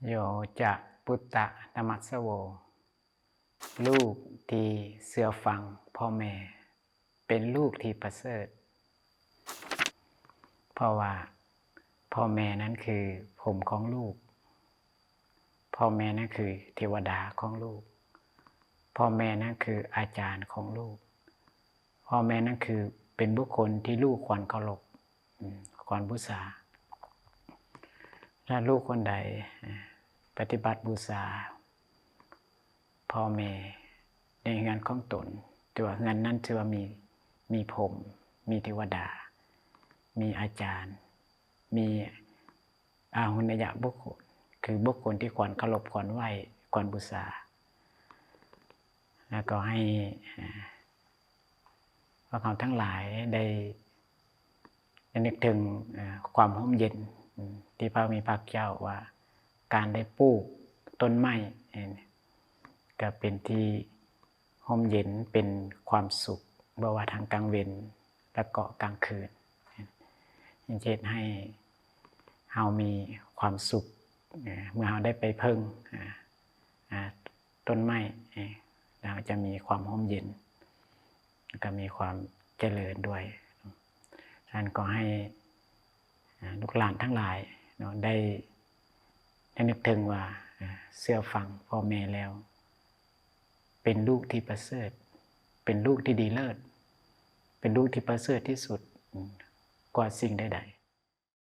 ໂຍຈະປຸດຕະນະມັດສະໂວ ລູກທີ່ເຊື່ອຟັງພໍ່ແມ່ ເປັນລູກທີ່ປະເສີດ ເພາະວ່າພໍ່ແມ່ນັ້ນຄືພົມຂອງລູກ, ພໍ່ແມ່ນັ້ນຄືເທວະດາຂອງລູກ, ພໍ່ແມ່ນັ້ນຄືອາຈານຂອງລູກ, ພໍ່ແມ່ນັ້ນຄືເປັນບຸກຄົນທີ່ລູກຄວນເຄົາລົບ ຄວນບູຊາ. ຖ້າລູກຄົນໃດປະຕິບັດບູຊາພໍ່ແມ່ໃນເຮືອນຂອງຕົນ, ຖືວ່າເຮືອນນັ້ນຖືວ່າມີ ມີພົມ, ມີເທວະດາ, ມີອາຈານ, ມີອາຫຸນນະຍະບຸກຄົນ ຄືບຸກຄົນທີ່ຄວນເຄົາລົບ, ຄວນໄຫວ້, ຄວນບູຊາ. ແລ້ວກໍໃຫ້ ພວກເຮົາທັງຫຼາຍໄດ້ ໄດ້ນຶກເຖິງ ເອີ ຄວາມຮົ່ມເຢັນ ອືມ ທີ່ພະຜູ້ມີພະພາກເຈົ້າວ່າ ການໄດ້ປູກຕົ້ນໄມ້ ເອີ ກໍເປັນທີ່ຮົ່ມເຢັນ ເປັນຄວາມສຸກ ບໍ່ວ່າທັງກາງເວັນ ແລະກໍກາງຄືນ ເຮັດໃຫ້ເຮົາມີຄວາມສຸກ ເອີ ເມື່ອເຮົາໄດ້ໄປເພິ່ງ ອາ ອາ ຕົ້ນໄມ້ ເອີ ເຮົາຈະມີຄວາມຮົ່ມເຢັນ ແລະກໍມີຄວາມຈະເລີນດ້ວຍ. ສະນັ້ນກໍໃຫ້ ອາ ລູກຫຼານທັງຫຼາຍເນາະ ໄດ້ ໄດ້ນຶກເຖິງວ່າ ອາ ເຊື່ອຟັງພໍ່ແມ່ແລ້ວ ເປັນລູກທີ່ປະເສີດ, ເປັນລູກທີ່ດີເລີດ, ເປັນລູກທີ່ປະເສີດທີ່ສຸດ ອາ ກວ່າສິ່ງໃດ